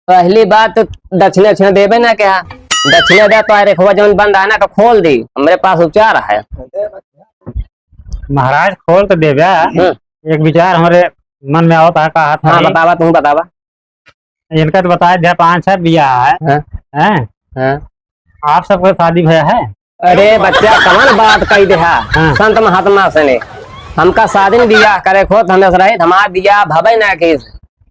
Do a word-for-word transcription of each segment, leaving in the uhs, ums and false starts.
पहली बात तो दक्षिणा उक्षिणा देबे ना क्या? दक्षिणा दे तो रेखवा जौन बंद है ना तो खोल दी, हमरे पास उपचार है। महाराज खोल तो देबे। हम्म। एक विचार हमरे मन में आवत है, का हाथ हाँ, में बतावा, तू बतावा। इनका तो बताए दिया, पाँच छह बियाह है। हाँ। हैं? हाँ। आप सबके शादी भया है? अरे बच्चा, कवन बात कही देहा? हाँ। संत महात्मा से ने, हमका शादी में बियाह करे खोत, हमें रहित, हमार बियाह भवे ना किस।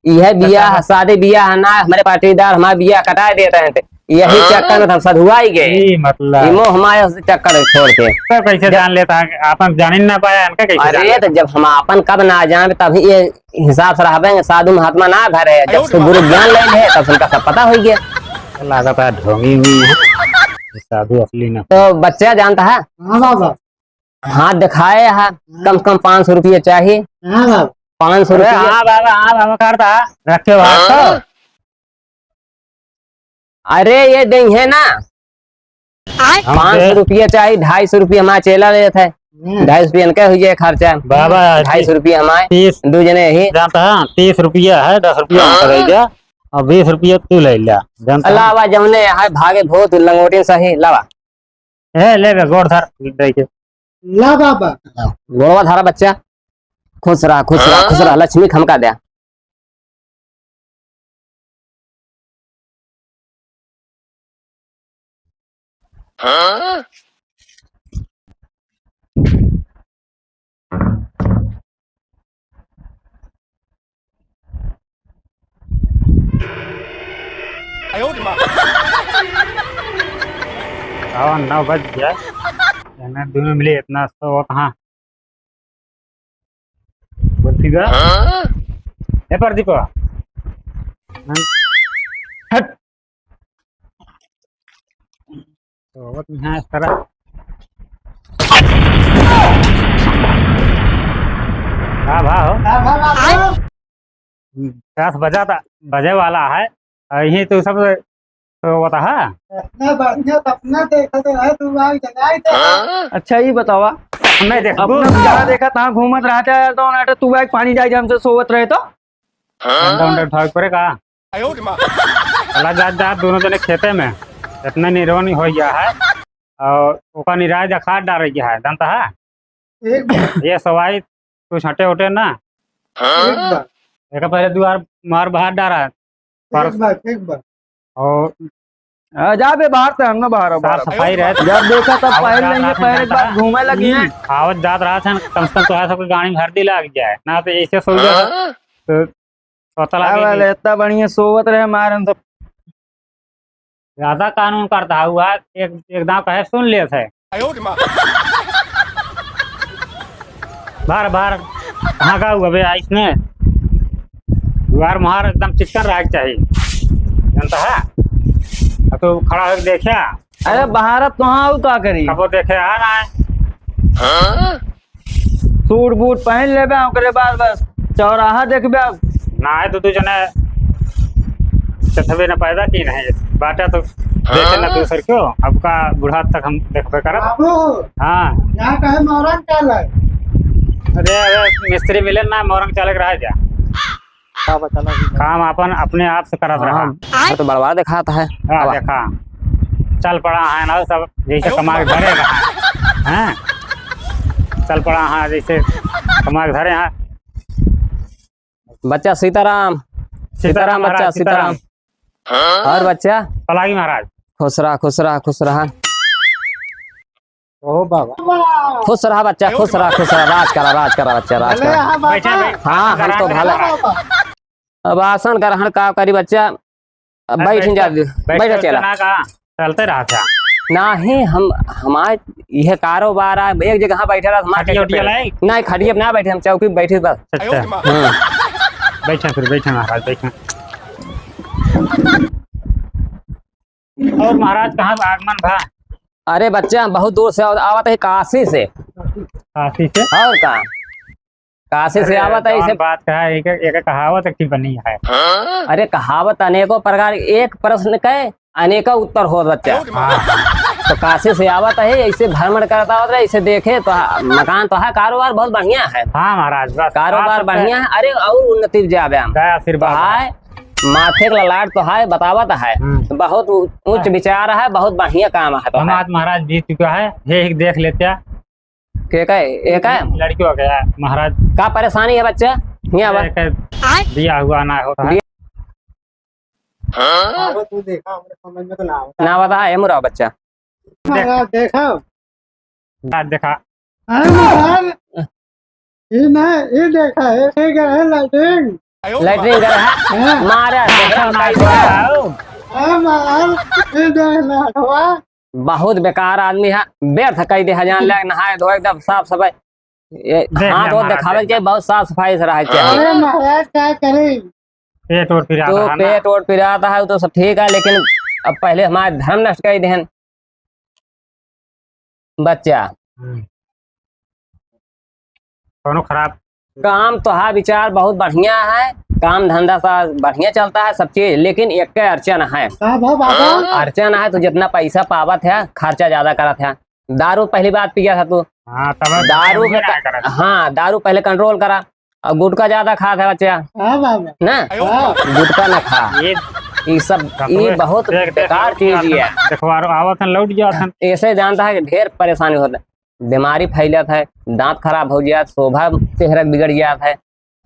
यह बियाह, अच्छा। शादी बियाह ना, हमारे पाटीदार हमार बियाह कटाए देत हैं, यही हाँ। चक्कर में हम सधुआई गए। ई मतलब। इमो हमारे चक्कर छोड़ के। तो कैसे जब जान लेता है? आपन जान ही ना पाया, इनका कैसे जान अरे, लेता? तो जब हम आपन कब ना जान, तभी ये हिसाब से रहबे, साधु महात्मा ना धरे, जब से गुरु ज्ञान ले ले, तब से उनका सब पता हो गया। लागत है ढोंगी हुई है, साधु असली ना। तो बच्चा जानता है? हाँ बाबा। हाथ दिखाए है, कम से कम पाँच सौ रुपये चाहिए। हाँ बाबा। पाँच सौ अरे रुपये। हाँ बाबा, हाँ बाबा, करता रखे हो हाथ तो। अरे ये देंगे ना, आय? पाँच सौ रुपया चाही, ढाई सौ रुपया हमारा चेला लेत है। हम्म। ढाई सौ रुपया इनका हुई जाए खर्चा। बाबा, ढाई सौ रुपया हमारे, तीस, दो जने ही। जानता है, तीस रुपया है, दस रुपया हमका दे जा, और बीस रुपया तू ले जा, जानता है? अलावा जौने है भागे भूत लंगोटिन सही, लावा। ए, ले बे, गोड़ धर, दे के। ला बाबा। गोड़वा धरा बच्चा, खुश रहा, खुश रहा, खुश रहा, लक्ष्मी खमका द्या। हाँ? आवा, नौ बज गया। एने दुनो मिले इतना सोवत, हाँ। बोलती बा? हाँ? ए प्रदीप। हट। तो अब यहाँ इस तरह। का भा हो? का भा बाबू? दस बजा ता, बजे वाला है। और यही तो सब तो बता है। इतना बढ़िया सपना देखत रहे, तू आग जगाई दे। अच्छा, ये बतावा। नहीं देख, अपना तू जहाँ देखा तहाँ घूमत रहता है यार, तो ना तू आग पानी जाए, हमसे सोवत रहे तो। डंडा उंडा उठावे के पड़े का? चला जात जात दोनों जने खेते में, इतना निरवनी हो गया है। और ओका निराय जा खाद डाल रही है, जानता है? एक बार। ये सवाई कुछ हटे उटे ना। एक बार। एक पहले दुआर मार बाहर डाला। पर एक बार, एक बार। और हाँ, जा बे, बाहर से हम ना बाहर, साफ बाहर। सफाई रहे। जब देखा तब आवत पहल जात लेंगे, रहा था, पहले एक बार घूमे लगी हैं। हम्म, आवत जात रहा था, कम से कम तो है सबके गाड़ी में हरदी लग जाए, ना तो ऐसे सो गया। हाँ। तो पता अब लगे कि इतना बढ़िया सोवत रहे हमारे, हम सब। ज्यादा कानून करता है, हुआ एक, एक दांव कहे सुन लेत है। आयो रे माँ। बार बार कहाँ का हुआ बे, आइस ने? बार मार एकदम चिकन रहे के चाहिए, जानता है? अब तो खड़ा होके देखा। अरे, भारत कहाँ हो, का करी? अब वो देखे आ रहा है। सूट बूट पहन लेबे, ओकरे बाद बस चौराहा देखबे। अब ना है, दू दू जने चथबे न पैदा की नहीं, बाटा तो देखे ना दूसर क्यों, अब का बूढ़ा तक हम देखबे करब। बाबू, हाँ। यहाँ कहे मोरंग चाले? अरे, अरे, मिस्त्री मिले ना, मोरंग चाले के रह जा। का बताना भी काम अपन अपने आप से करत रहा। हाँ, तो बड़वा देखात है। हाँ, आवा। देखा, चल पड़ा है ना सब, जैसे कमा के धरे रहा है। हैं? चल पड़ा है जैसे कमा के धरे हैं। बच्चा सीताराम, सीताराम सीताराम महाराज, बच्चा सीताराम। सीताराम। और बच्चा? पलागी महाराज। खुश रहा, खुश रहा, खुश रहा। ओ बाबा। खुश रहा बच्चा, खुश रहा, खुश रहा, राज करा, राज करा बच्चा, राज करा। बैठा, बैठा। हाँ, हम तो भला। अब आसन ग्रहण का करी बच्चा, अब अरे बैठ जा, बैठ, बैठ बैठ चला। ना का, चलते रहा था। नहीं, हम, हमारे यह कारोबार है, एक जगह बैठे रहा, हमारे खटिया उटिया लाई? नहीं, खटिया पे ना बैठे, हम चौकी पे बैठे बस। अच्छा। हाँ। बैठे फिर, बैठे महाराज, बैठे। और महाराज कहाँ से आगमन भा? अरे बच्चा, हम बहुत दूर से आव-, आवत है, काशी से। काशी से? और का? काशी से अरे, आवत है, जौन इसे बात कहा, एक, एक कहावत एक ठे बनी है। अरे, कहावत अनेकों प्रकार, एक प्रश्न के अनेकों उत्तर होत बच्चा। हाँ। तो काशी से आवत है, ऐसे भ्रमण करता होत रहे, इसे देखे तो हा-, मकान तो है, कारोबार बहुत बढ़िया है। हाँ महाराज, बस कारोबार आप सबके बढ़िया है। अरे, और उन्नति जाबे हम। दया आशीर्वाद तो है। माथे के ललाट तो है, बतावत है। हम्म। बहुत उ-, उच्च विचार है, बहुत बढ़िया काम है तो हम है। आज महाराज जीत चुका है, ये एक देख लेते हैं। के का है? ये का है? लड़कियों का है, महाराज। का परेशानी है बच्चा? हियाँ आवा। ये का दिया हुआ ना होता है। दिया हाँ? बाबा, तू देखा, हमरे समझ में तो ना आवता। ना आवता है, एमुरा बच्चा। महाराज, देखा। महाराज, देखा। अरे महाराज, ये ना, ये देखा, ये, ये क्या है, लैट्रिन? लैट्रिन कर है? हाँ। मारा, देखा, मार दिया। अरे महाराज, ये देख ना, हटवा। बहुत बेकार आदमी है, व्यर्थ कई दे है, जान ले, नहाए धोए, एकदम साफ सफाई। ये देख हाथ ले, वोथ महाराज, देखावे देख के ले। बहुत साफ सफाई से रहे चाहिए। अरे महाराज, क्या करी? पेट ओट पिरात तो है ना? पेट ओट पिरात है, वो तो सब ठीक है, लेकिन अब पहले हमारे धर्म नष्ट कर देहन। बच्चा। हम्म। कौनो खराब? काम तो है, विचार बहुत बढ़िया है, काम धंधा सा बढ़िया चलता है, सब चीज, लेकिन एक अड़चन है। का भा बाबा? अड़चन है, तू जितना पैसा पावत है, खर्चा ज्यादा करत है। दारू पहली बात पिया था तू। हाँ, तब दारू पिए में ना क-, करत। हाँ, दारू पहले control करा। और गुटखा ज्यादा खात है बच्चा। हाँ बाबा। ना? हाँ। गुटखा ना खा। ये ई सब, तब ई तो बहुत देख, देख, बेकार चीज ही है। देखवारो आवत है, लौट जात है। ऐसे जानता है कि ढेर परेशानी होता है, बीमारी फैलत है, दांत खराब हो जात, शोभा चेहरा बिगड़ जात है,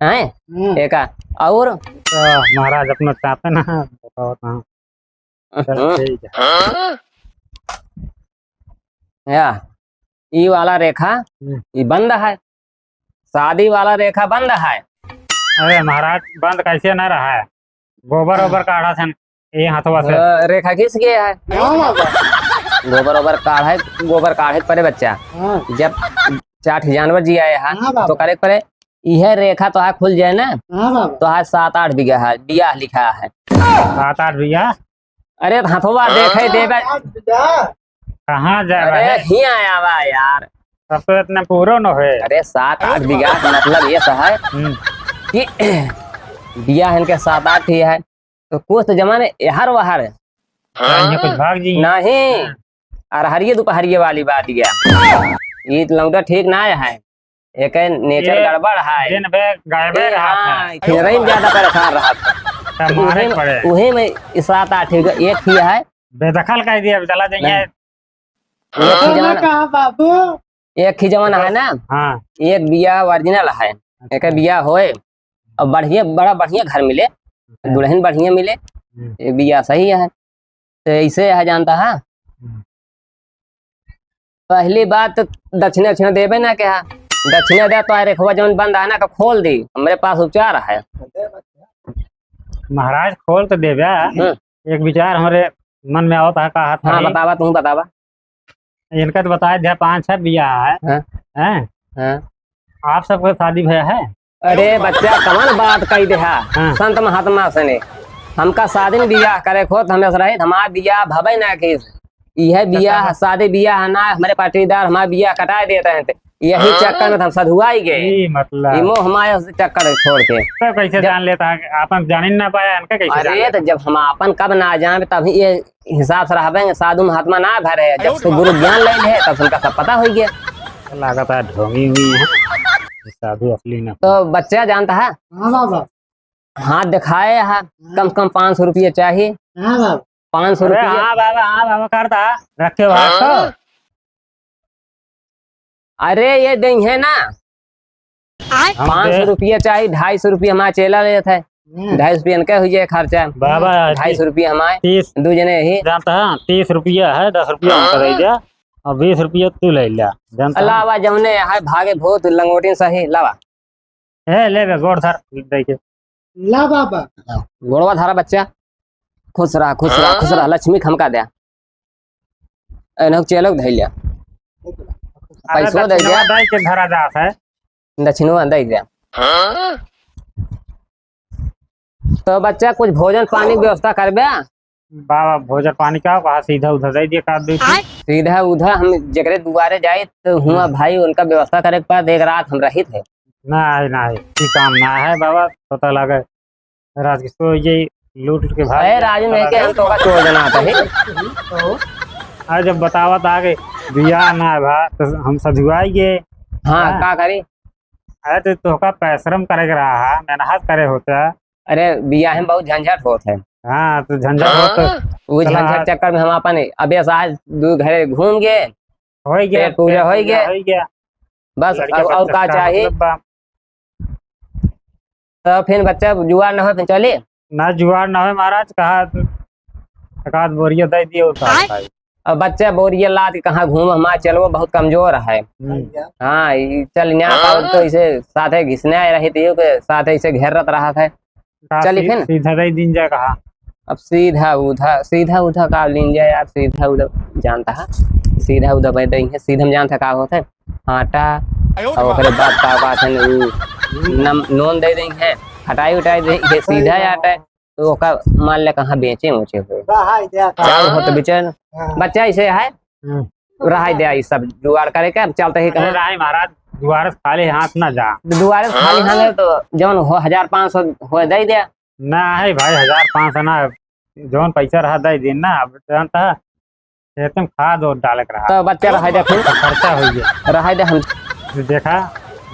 हैं? हम्म। एका और तो महाराज अपना चाहते ना, बताओ तो। हम्म। चल, ठीक है। या, ई वाला रेखा, हम्म। ई बंद है, शादी वाला रेखा बंद है। अरे महाराज, बंद कैसे ना रहा है? गोबर ओबर काढ़ा थे ये हाथवा से। अ, रेखा खींच गया है। हाँ बाबा। गोबर ओबर काढ़े, गोबर काढ़े के परे बच्चा। हाँ। जब चार ठे जानवर जी आए हैं, हाँ बाबा। तो करे के परे, इहे रेखा तोहार खुल जाए ना, हाँ बाबा। तोहार सात आठ बीघा है, बियाह लिखा है। सात आठ बीघा? अरे, तो हथवा देखे देबे। सात आठ बीघा? कहाँ जाए अरे, भाई? हियाँ आवा यार। तब तो इतने पूरो न होए। अरे, सात आठ बीघा का मतलब ये सा है हम्म। कि बियाह इनके सात आठ ही है, तो कुछ तो जमाने एहर वहर है। हाँ, ये कुछ भाग जी। नहीं, हाँ। अरहरिये दुपहरिये वाली बात गया। ये तो लौंडा ठीक ना है, एक nature ये गड़बड़ है। दिन भर गायबे ये, रहा हाँ, था। खिंजरई में ज्यादा परेशान रहा था। तब मारे उहे, पड़े। उहे में ई सात आठ एक ही है। बेदखल कर दिया, चला जाइए। नहीं। एक ही हाँ, जमाना, कहा बाबू? एक ही जमाना है ना? हाँ। एक बिया original है, एक बिया होए, और बढ़िया, बड़ा बढ़िया घर मिले, अच्छा। दुल्हन बढ़िया मिले, हम्म। ये बिया सही है। तो ऐसे है, जानता है? हम्म। पहली बात तो दक्षिणा, दक्षिणा देबे ना क्या? दक्षिणा दे तो रेखवा जौन बंद है ना, का खोल दी, हमरे पास उपचार है। महाराज, खोल तो देबे। हम्म। एक विचार हमरे मन में आवत है, का हाथ हाँ, है? बतावा, तू बतावा। इनका तो बताए दिया, पाँच छह बिया है। हाँ। हैं? हाँ। आप सबके शादी भया है? अरे बच्चा, कवन बात कही देहा? हाँ। संत महात्मा से ने हमका शादी में बियाह करे खोत, हमें रहित, हमार बियाह भवे ना किस। इहे बियाह, शादी बियाह ना, हमरे पाटीदार हमार बियाह कटाए देते हैं। यही हाँ। चक्कर में तो हम सधुआई गए। ई मतलब। ई मोह माया से चक्कर छोड़ के। तो कैसे जब जान लेता है? आपन जान ही ना पाया, इनका कैसे जान अरे, लेता? तो जब हम आपन कब ना जान, तभी ये हिसाब से रहबे, साधु महात्मा ना भरे, जब से गुरु ज्ञान ले ले, तब से उनका सब पता हो गया। लागत है ढोंगी हुई है, साधु असली ना। तो बच्चा जानता है? हाँ बाबा। हाथ दिखाए है, कम से कम पाँच सौ रुपये चाहिए। हाँ बाबा। पाँच सौ अरे रुपये। हाँ बाबा, हाँ बाबा, करता, रखे हो हाथ को। अरे, ये देंगे ना। हम पाँच सौ दे- रुपया चाही, ढाई सौ रुपया हमारा चेला लेत है। हम्म। ढाई सौ रुपया इनका हो जाए खर्चा। बाबा, ढाई सौ रुपया हमारे। तीस, दो जने ही। जानता है, तीस रुपया है, दस रुपया हमका दे दिया, और बीस रुपया तू ले लिया। जानता है? अलावा जौने है भागे भूत लंगोटिन सही, लावा। ए, ले बे, गोड़ धर, दे के। ला बाबा। गोड़वा धरा बच्चा। खुश रहा, खुश रहा, खुश रहा, लक्ष्मी खमका दे। एनहु चेलक धइल्या। अरे पैसो दे दक्षिणवा दे। दे के धरा जात है। दक्षिणवा दे दे। तो बच्चा कुछ भोजन पानी के व्यवस्था करबे? बाबा भोजन पानी का, वहाँ सीधा उधर दे दिया कर दे। सीधा उधर हम जेकरे दुआरे जाए तो हुआ भाई उनका व्यवस्था करे के बाद एक रात हम रहित है। ना है, ना है, ई काम ना है बाबा, पता लगे राज के तो ये लूट के भाग अरे गया, राजू पता नहीं के लगे। हम तो का चोर जना आता है। अरे जब बतावत आगे बियाह ना भा तो हम सधुआई गए। हाँ, हाँ। का करी? अरे तो तोहका परिश्रम करे के रहा, मेहनत करे होता, अरे, बियाहे में बहुत झंझट होत है। हाँ, तो झंझट होत है। वो चला झंझट आज। चक्कर में हम अपन अबे आज दू घरे घूम गए, होई गया, पेट पूजा पेट होई पूजा गया। होई गया। बस, लड़का और, और बच्चा का का चाहिए? मतलब बा। तो फिर बच्चा जुआर न हो, फिर चली? ना, जुआर न हो महाराज, कहा एकाध बोरिया दे दियो, और का आय? बताई? अब बच्चा बोरिया लाद के कहाँ घूम, हमार चलवो बहुत कमजोर है। हम्म। हाँ, ई चल ना पावत तो इसे साथे घिसने आए रही थी, के साथे इसे घेरत रहा था। का चली सी-, फिर? सीधा दे दिन जाए कहा। अब सीधा उधा, सीधा उधा का लीन जाए यार, सीधा उधा जानता है, सीधा उधा भाई दे है, सीधा में जानता का होता है, आटा, आयो रे और ओकरे माँ। बाद का बात है, उ नम-, नून दे दें है, हटाई उटाई दे, ये सीधा आटा है, तो ओका मान ले कहाँ बेचे उचे हो। रहाई दे का। चाउर हो तो बेचे न। हाँ। बच्चा इसे है, हम्म। रहाई दे, ई सब जुगाड़ करे के, अब चलते ही अरे कहाँ। रहाई महाराज, दुआरे से खाली हाथ ना जा। दुआरे से खाली हाथ है तो जौन हो, हजार पाँच सौ हो दे दे। ना है भाई, हजार पाँच सौ ना, जौन पैसा रहा दे दिन ना, अब जानता है, खेत में खाद और डाले के रहा। तो बच्चा रहाई दे फिर। खर्चा हो गया। रहाई दे हम। तो देखा,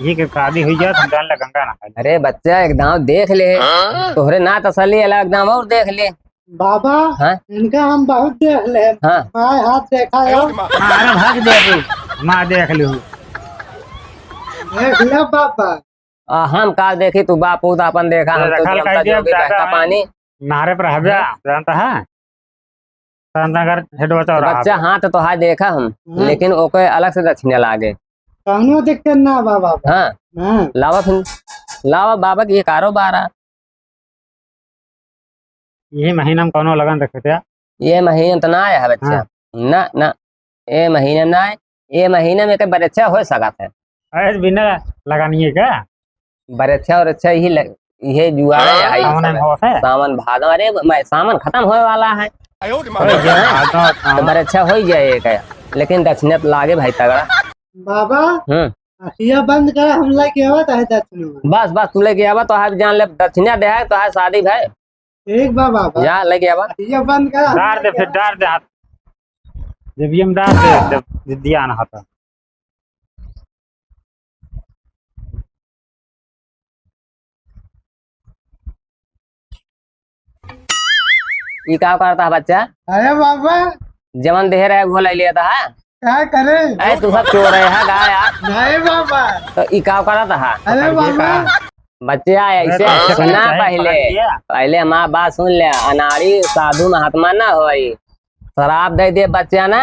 ये के शादी हुई जात, हम जान ला गंगा नहाए। अरे बच्चा, एक दाव देख ले। हाँ? तोहरे ना तसल्ली अलग दाव और देख ले। बाबा, हाँ? इनका हम बहुत देख ले। हाँ। माय हाथ देखा है। अरे भाग दे तू, माँ देख लू। देख ले बाबा। आ, हम का देखी, तू बाप पूत अपन देखा, हम तो रखल हम तो कर दिया, जोगी ज्यादा बहका है। पानी। नारे पर हब्या, हाँ। जानता है? संतनगर हेडवा तो चौराहा बच्चा पे। हाथ तो हाथ देखा हम, हम्म। लेकिन ओके अलग से दक्षिणा लागे। कौनो दिक्कत ना बा बाबा। हाँ। हाँ। लावा फिर, लावा बाबा के ये कारोबार आ। ये महीना में कौनो लगन रखे थे? ये महीना तो ना आया है बच्चा। हाँ। ना, ना। ये महीना ना आए। ये महीना में के बरेच्छा हो सकत है। अरे बिना लगानिए का? बरेच्छा और अच्छा यही लग-, ये जुआरे है, हाँ, सावन में होत है। सावन भादो, अरे मैं, सावन खत्म होए वाला है। आयो रे माँ। होई जाए। हाँ, तो, तो हाँ। बरेच्छा हो ही जाए एक है, लेकिन दक्षिणा तो लागे भाई तगड़ा। बाबा, हम्म। अखिया बंद कर, हम लेके आवत है दक्षिणा। बस, बस, तू लेके आवा, तो हाथ जान ले, दक्षिणा दे है, तो हाथ शादी भाई। ठीक बा बाबा। जा, लेके आवा। अखिया बंद कर, हम डार दे, लेके फिर आवत। डार दे हाथ। जब ये में डार दे, जब दिया ना हाथ। ई का करता है बच्चा? अरे बाबा। जवन देह रहे वो ले लेता है। का करे? अरे तू सब चोर है, हाँ, गा यार। नहीं बाबा। तो ई का करता है? अरे बाबा। बच्चा ऐसे अरे तो सुना पहले। पहले हमार बात सुन ले, अनाड़ी साधु महात्मा ना होई। शराब दे दे बच्चा ना,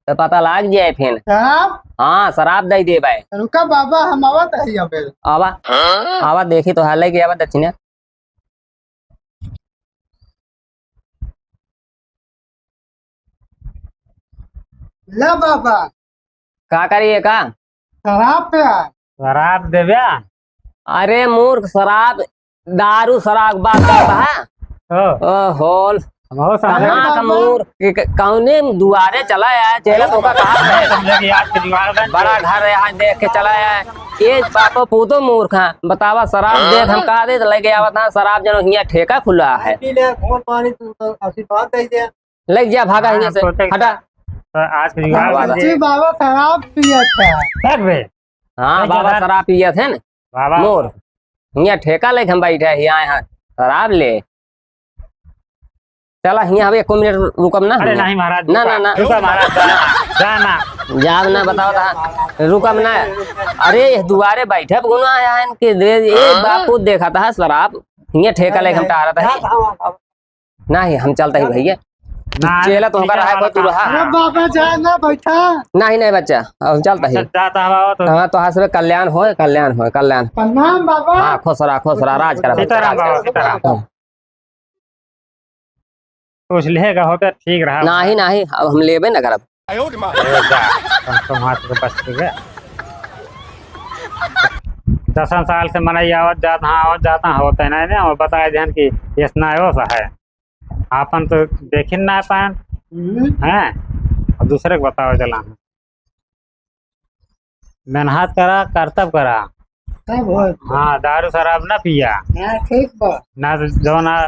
तो पता लाग जाए फिर। शराब? हाँ, शराब दे दे भाई। रुका बाबा, हम आवत है अबे। आवा, हाँ? आवा, देखी तो हाल है कि आवा दक्षिणा। ला बाबा। का करिए का? शराब पे आ। शराब देबे? अरे मूर्ख, शराब, दारू शराब बात करता है। ओ। ओ, होल। हम हो समझे। कहाँ का बाबा? मूर्ख? कि क-, कौने दुआरे चला आया? चेला तो का कहा है? समझे कि आज के जुगाड़ बन बड़ा गया। घर है, आज देख के चला आया। ये बापो पूतो मूर्ख है। बतावा, शराब देख हम कहा दे, तो लेके आवत ना, शराब जनो हियाँ ठेका खुला है। पी ले, घोट पानी, तू तो आशीर्वाद दे दे। ले जा, भागा हाँ, हियाँ से, सोचे हटा। तो आज के जुगाड़ बन गया। बाबा शराब पिया था। देख बे। हाँ, नहीं, बाबा ज्यादा शराब पियत है ना। बाबा। मोर, हियाँ ठेका लेके हम बैठे हैं, हियाँ, यहाँ शराब ले। चला, हियाँ अब एको मिनट रुकब ना अरे हम। नहीं महाराज, ना, रुका, ना, ना। रुका महाराज, जा ना, जा ना। जाब ना, बताओ ता, रुकब ना। अरे, ये दुआरे बैठे गुना आया है इनके, दे, ये हाँ। बापू देखा था शराब, हियाँ ठेका लेके हम टहरत है। नहीं, हम चलता ही भैया। ना, चेला तो होकर पीछे रहा है, वाला तू रहा। अरे बाबा, जा ना, बैठा। नहीं, नहीं बच्चा, अब हम चलता ही। अच्छा, जाता हवा तो। हाँ, तो हाथ में कल्याण होए, कल्याण होए, कल्याण। प्रणाम बाबा। हाँ, खुश रहा, खुश रहा, राज करा, सीताराम राज बाबा, करा। सीताराम। हाँ। कुछ लेगा होता ठीक रहा। नहीं, नहीं, अब हम लेबे ना करब। अरे जा, कम से कम हाथ से बच के गया। दसन साल से मनई आवत जात, हाँ, आवत जात, हाँ, होते नहीं, नहीं, वो बताए देहन कि ऐसना है, वैसा है। आपन तो देखिन ना पान, हम्म। हैं? और दूसरे को बताओ चला। मेहनत करा, करतब करा। तब हो। हाँ, दारू शराब ना पिया। हाँ, ठीक बा। ना तो जौन आ,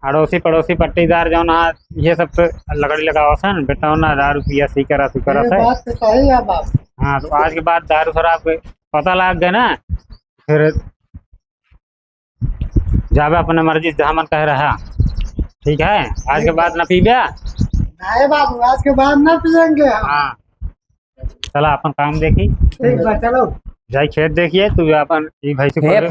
अड़ोसी पड़ोसी पट्टीदार जौन आ, ये सब तो लगड़ी लगावत है ना, बेटा ना दारू पिया, सी करा, सी करा ये से। बात तो सही है बाप। हाँ, तो आज के बाद दारू शराब के पता लाग गए ना, फिर जाबे अपने मर्जी, जहाँ मन कहे रहा। ठीक है, आज के बाद ना पीबे। नहीं बाबू, आज के बाद ना पिएंगे हम। हाँ, चला अपन काम देखी। ठीक बा, चलो। जाई खेत देखिए, तू अपन ई भैंसी हे खोल ले।